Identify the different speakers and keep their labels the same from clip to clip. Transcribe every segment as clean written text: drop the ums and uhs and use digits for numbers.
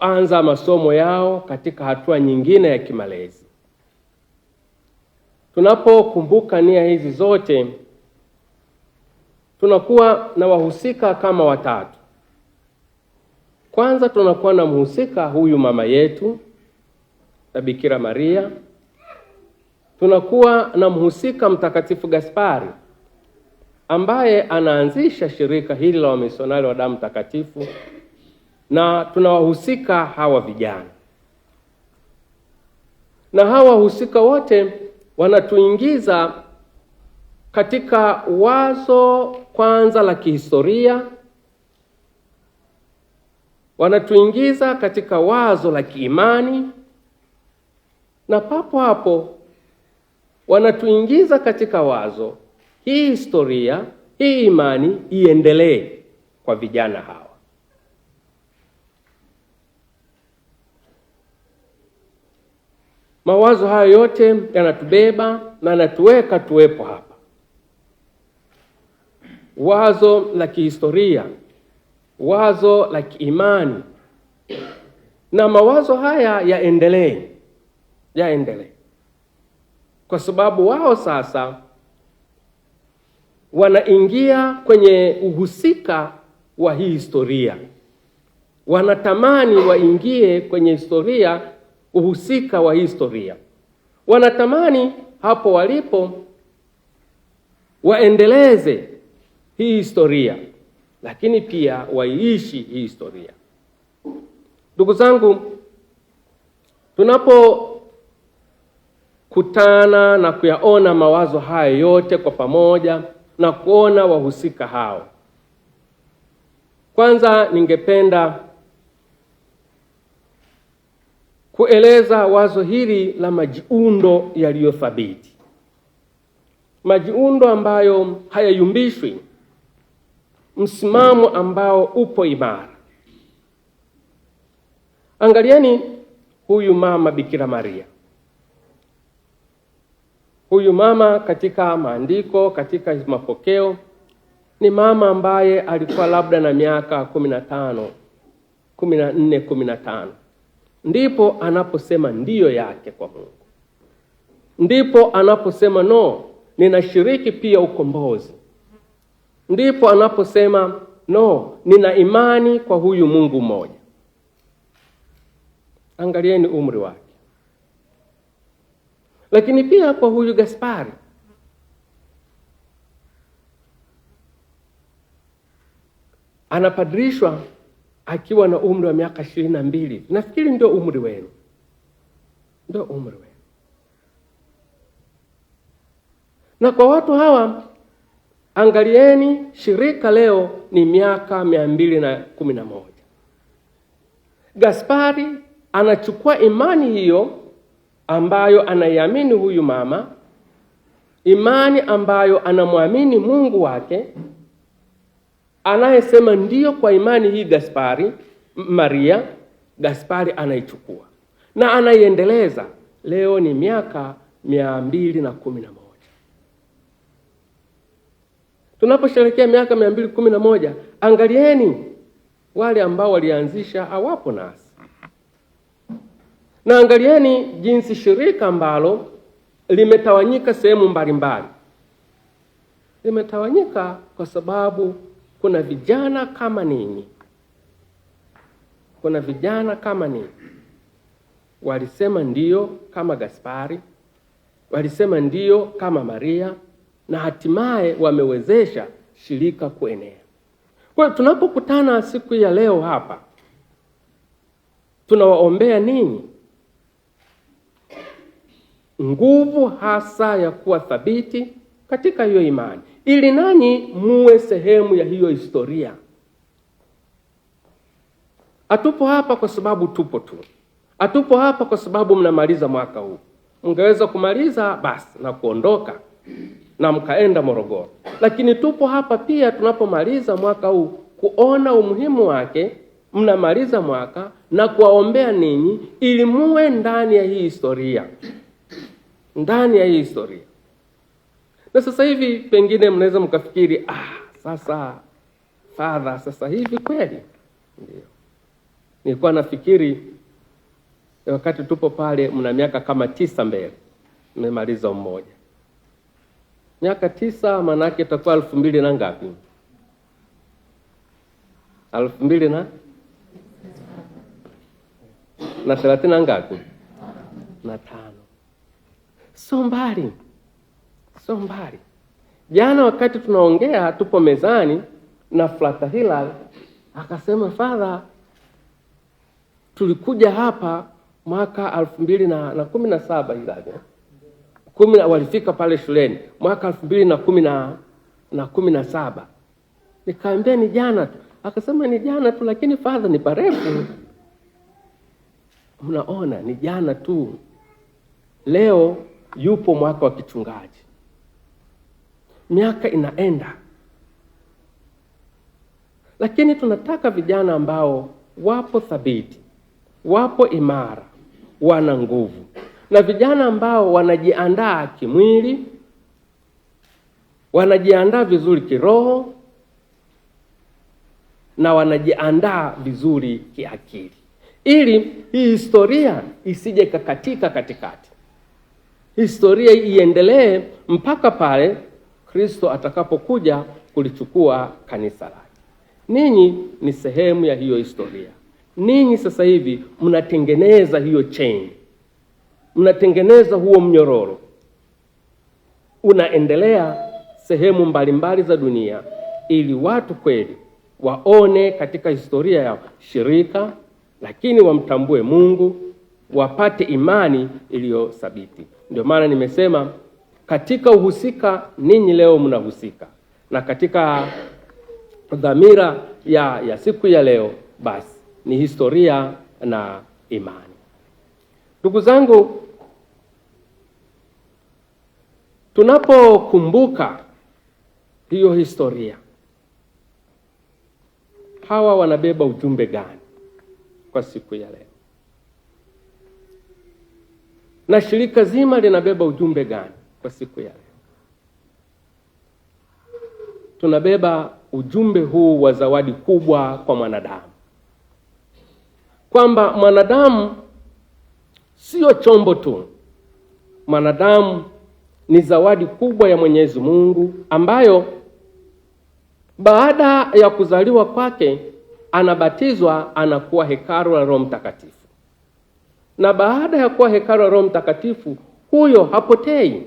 Speaker 1: kuanza masomo yao katika hatua nyingine ya kimalezi. Tunapokumbuka nia hizi zote, tunakuwa na wahusika kama watatu. Kwanza tunakuwa na mhusika huyu mama yetu na Bikira Maria, tunakuwa na mhusika Mtakatifu Gaspari ambaye anaanzisha shirika hili la wamisionari wa damu takatifu, na tunawahusika hawa vijana. Na hawa wahusika wote wanatuingiza katika wazo kwanza la kihistoria, wanatuingiza katika wazo la kiimani, na papo hapo wanatuingiza katika wazo hii historia, hii imani iendelee kwa vijana hawa. Mawazo hayo yote yanatubeba na yanatuweka tuwepo hapa. Wazo la kihistoria, wazo la kiimani, na mawazo haya yaendelee, yaendelee, kwa sababu wao sasa wanaingia kwenye uhusika wa hii historia, wanatamani waingie kwenye historia, uhusika wa historia, wanatamani hapo walipo waendeleze hii historia, lakini pia waiishi hii historia. Ndugu zangu, tunapokutana na kuyaona mawazo haya yote kwa pamoja na kuona wahusika hao, kwanza ningependa kueleza wazo hili la majiundo yaliyothabiti, majiundo ambayo hayayumbishwi, msimamo ambao upo imara. Angalieni huyu mama Bikira Maria. Huyu mama katika maandiko, katika mapokeo, ni mama ambaye alikuwa labda na miaka 15, 14, 15. Ndipo anaposema ndiyo yake kwa Mungu. Ndipo anaposema no, ninashiriki pia ukombozi. Ndipo anaposema no, nina imani kwa huyu Mungu mmoja. Angalieni umri wake. Lakini pia kwa huyu Gaspari, anapadrishwa akiwa na umri wa miaka 22. Nafikiri ndio umri wenu, ndio umri wenu. Na kwa watu hawa, angalieni shirika leo ni miaka 211. Gaspari anachukua imani hiyo ambayo anaiamini huyu mama, imani ambayo anamwamini Mungu wake, anayesema ndiyo kwa imani hii Gaspari, Maria, Gaspari anaichukua na anaiendeleza. Leo ni miaka 211. Tunaposherehekea miaka 211, angalieni wale ambao walianzisha hawapo nasi. Na angalieni jinsi shirika ambalo limetawanyika sehemu mbalimbali. Limetawanyika kwa sababu kuna vijana kama ninyi. Kuna vijana kama ninyi. Walisema ndiyo kama Gaspari, walisema ndiyo kama Maria, na hatimaye wamewezesha shirika kuenea. Kwa hiyo tunapokutana siku ya leo hapa, tunawaombea ninyi nguvu hasa ya kuwa thabiti katika hiyo imani, ili nanyi muwe sehemu ya hiyo historia. Hatupo hapa kwa sababu tupo tu. Hatupo hapa kwa sababu mnamaliza mwaka huu. Mngeweza kumaliza basi na kuondoka na mkaenda Morogoro. Lakini tupo hapa pia tunapomaliza mwaka huu kuona umuhimu wake, mnamaliza mwaka na kuwaombea ninyi ili muwe ndani ya hii historia. Ndani ya hii historia. Na sasa hivi pengine mnaweza mkafikiri, sasa father, sasa hivi kweli? Ndio. Nilikuwa nafikiri wakati tupo pale mna miaka kama 9 mbele, mmemaliza mmoja. Miaka 9 maana yake itakuwa 2000 na ngapi? 2000 na 30 na ngapi? Na 5. Sio mbali, sio mbali. Jana wakati tunaongea tupo mezani na Frater Hilal akasema, Father, tulikuja hapa mwaka 2017 Hilal. Walifika pale shuleni mwaka 2017. Nikaambia ni jana tu. Akasema ni jana tu, lakini Father ni parefu. Mnaona ni jana tu. Leo yupo mwaka wa kichungaji. Miaka inaenda. Lakini tunataka vijana ambao wapo thabiti, wapo imara, wana nguvu, na vijana ambao wanajiandaa kimwili, wanajiandaa vizuri kiroho, na wanajiandaa vizuri kiakili, ili hii historia isije kakatika katikati. Historia iendelee mpaka pale Kristo atakapokuja kulichukua kanisa lake. Ninyi ni sehemu ya hiyo historia. Ninyi sasa hivi mnatengeneza hiyo chain, mnatengeneza huo mnyororo, unaendelea sehemu mbalimbali za dunia, ili watu kweli waone katika historia ya shirika, lakini wamtambue Mungu, wapate imani iliyothabiti. Ndio maana nimesema katika uhusika ninyi leo mnahusika, na katika dhamira ya siku ya leo basi ni historia na imani. Ndugu zangu, tunapokumbuka hiyo historia, hawa wanabeba ujumbe gani kwa siku ya leo? Na shirika zima linabeba ujumbe gani kwa siku ya leo? Tunabeba ujumbe huu wa zawadi kubwa kwa mwanadamu, kwamba mwanadamu sio chombo tu. Mwanadamu ni zawadi kubwa ya Mwenyezi Mungu ambayo baada ya kuzaliwa kwake anabatizwa, anakuwa hekalu la Roho Mtakatifu. Na baada ya kuwa hekalu la Roho Mtakatifu, huyo hapotei,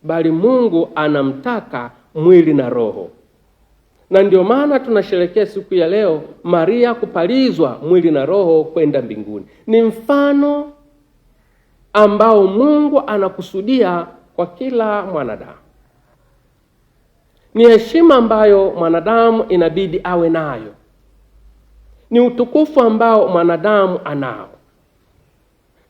Speaker 1: bali Mungu anamtaka mwili na roho. Na ndio maana tunasherehekea siku ya leo Maria kupalizwa mwili na roho kwenda mbinguni. Ni mfano ambao Mungu anakusudia kwa kila mwanadamu. Ni heshima ambayo mwanadamu inabidi awe nayo. Ni utukufu ambao mwanadamu anao.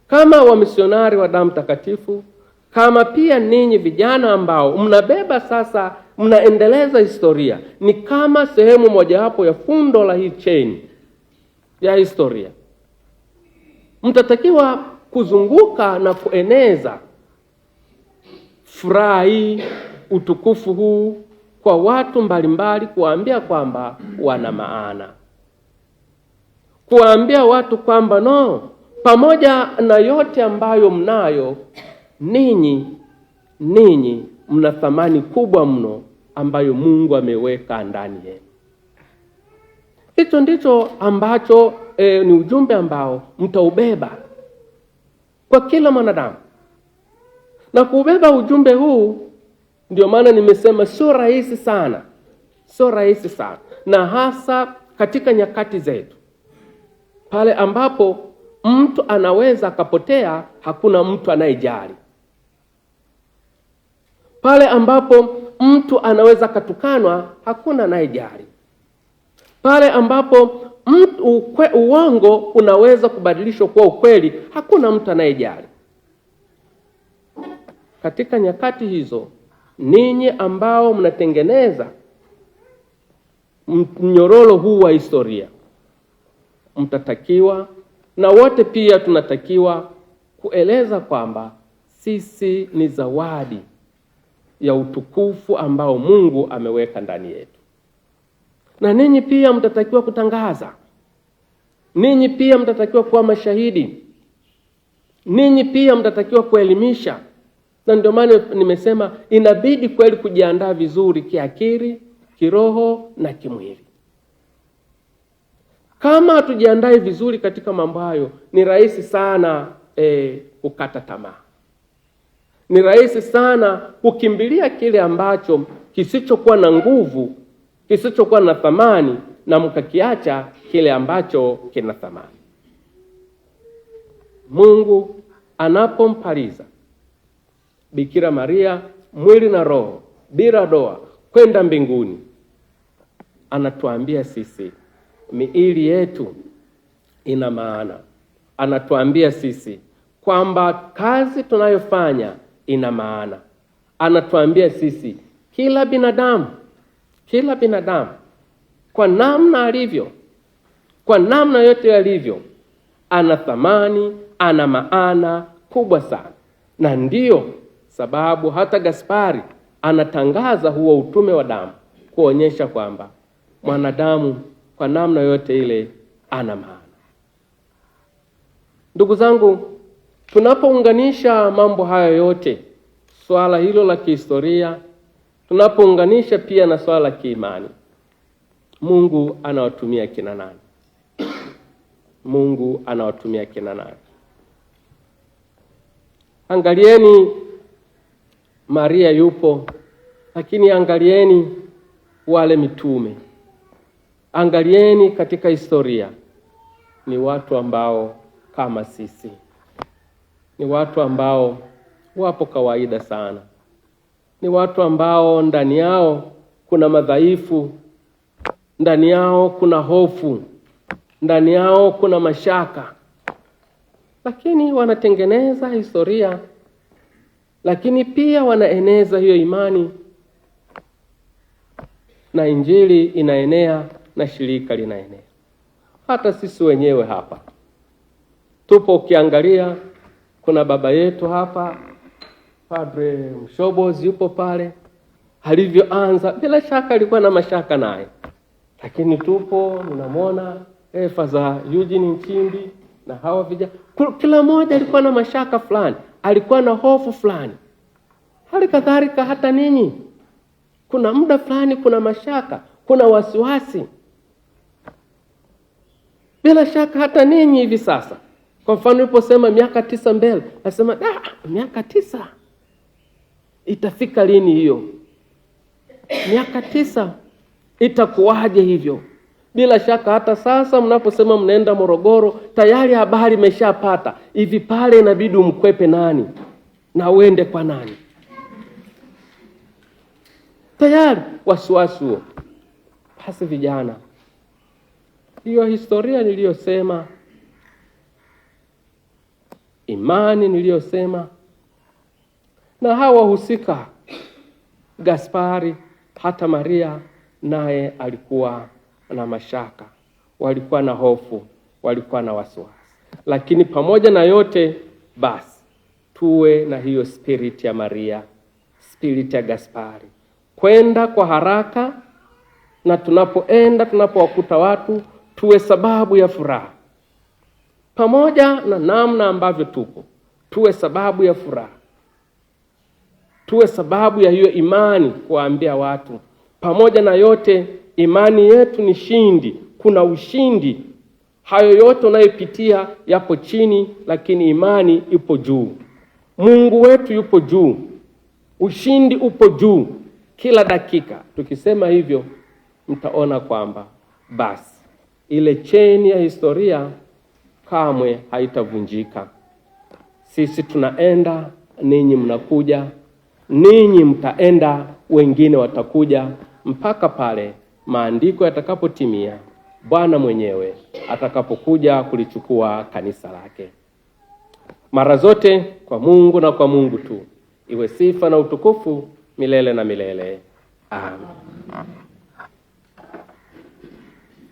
Speaker 1: Kama wamisionari wa damu takatifu, kama pia ninyi vijana ambao mnabeba sasa, mnaendeleza historia, ni kama sehemu mojawapo ya fundo la hii chain ya historia. Mtatakiwa kuzunguka na kueneza furaha hii, utukufu huu kwa watu mbalimbali, kuwaambia kwamba wana maana, kuwaambia watu kwamba no, pamoja na yote ambayo mnayo ninyi mna thamani kubwa mno ambayo Mungu ameweka ndani yenu. Hicho ndicho ambacho ni ujumbe ambao mtaubeba kwa kila mwanadamu. Na kuubeba ujumbe huu, ndio maana nimesema sio rahisi sana, sio rahisi sana, na hasa katika nyakati zetu pale ambapo mtu anaweza akapotea, hakuna mtu anayejali. Pale ambapo mtu anaweza katukanwa, hakuna anayejali. Pale ambapo mtu uongo unaweza kubadilishwa kuwa ukweli, hakuna mtu anayejali. Katika nyakati hizo, ninyi ambao mnatengeneza mnyororo huu wa historia, mtatakiwa na wote pia tunatakiwa kueleza kwamba sisi ni zawadi ya utukufu ambao Mungu ameweka ndani yetu. Na ninyi pia mtatakiwa kutangaza Ninyi pia mtatakiwa kuwa mashahidi, ninyi pia mtatakiwa kuelimisha. Na ndio maana nimesema inabidi kweli kujiandaa vizuri kiakili, kiroho na kimwili. Kama hatujiandae vizuri katika mambo hayo, ni rahisi sana kukata tamaa. Ni rahisi sana kukimbilia kile ambacho kisichokuwa na nguvu, kisichokuwa na thamani, na mkakiacha kile ambacho kina thamani. Mungu anapompaliza Bikira Maria mwili na roho bila doa kwenda mbinguni, anatuambia sisi miili yetu ina maana. Anatuambia sisi kwamba kazi tunayofanya ina maana. Anatuambia sisi kila binadamu, kila binadamu kwa namna alivyo, kwa namna yote alivyo, ana thamani, ana maana kubwa sana. Na ndiyo sababu hata Gaspari anatangaza huo utume wa damu, kuonyesha kwamba mwanadamu kwa namna yote ile ana maana. Ndugu zangu, tunapounganisha mambo haya yote, swala hilo la kihistoria, tunapounganisha pia na swala la kiimani, Mungu anawatumia kina nani? Mungu anawatumia kina nani? Angalieni, Maria yupo, lakini angalieni wale mitume. Angalieni katika historia, ni watu ambao kama sisi, ni watu ambao wapo kawaida sana, ni watu ambao ndani yao kuna madhaifu, ndani yao kuna hofu, ndani yao kuna mashaka, lakini wanatengeneza historia, lakini pia wanaeneza hiyo imani, na Injili inaenea na shirika linaenea. Hata sisi wenyewe hapa tupo, ukiangalia kuna baba yetu hapa Padre Mshobozi yupo pale, alivyoanza bila shaka alikuwa na mashaka naye, lakini tupo, ninamwona Father Eugene Nchimbi na hawa vijana, kila mmoja alikuwa na mashaka fulani, alikuwa na hofu fulani. Hali kadhalika hata ninyi, kuna muda fulani, kuna mashaka, kuna wasiwasi. Bila shaka hata ninyi hivi sasa, kwa mfano uliposema miaka 9 mbele, nasema miaka 9 itafika lini hiyo? Miaka 9 itakuwaje hivyo? Bila shaka hata sasa mnaposema mnaenda Morogoro, tayari habari imeshapata hivi pale, inabidi umkwepe nani na uende kwa nani? Tayari wasiwasi huo. Basi vijana, hiyo historia niliyosema, imani niliyosema, na hawa wahusika Gaspari, hata Maria naye alikuwa na mashaka, walikuwa na hofu, walikuwa na wasiwasi. Lakini pamoja na yote, basi tuwe na hiyo spirit ya Maria, spirit ya Gaspari, kwenda kwa haraka, na tunapoenda, tunapowakuta watu, tuwe sababu ya furaha. Pamoja na namna ambavyo tupo, tuwe sababu ya furaha, tuwe sababu ya hiyo imani, kuwaambia watu pamoja na yote, imani yetu ni shindi, kuna ushindi. Hayo yote unayopitia yapo chini, lakini imani ipo juu. Mungu wetu yupo juu, ushindi upo juu kila dakika. Tukisema hivyo, mtaona kwamba basi ile cheni ya historia kamwe haitavunjika. Sisi tunaenda, ninyi mnakuja, ninyi mtaenda, wengine watakuja, mpaka pale maandiko yatakapotimia, Bwana mwenyewe atakapokuja kulichukua kanisa lake. Mara zote kwa Mungu na kwa Mungu tu iwe sifa na utukufu milele na milele. Amen.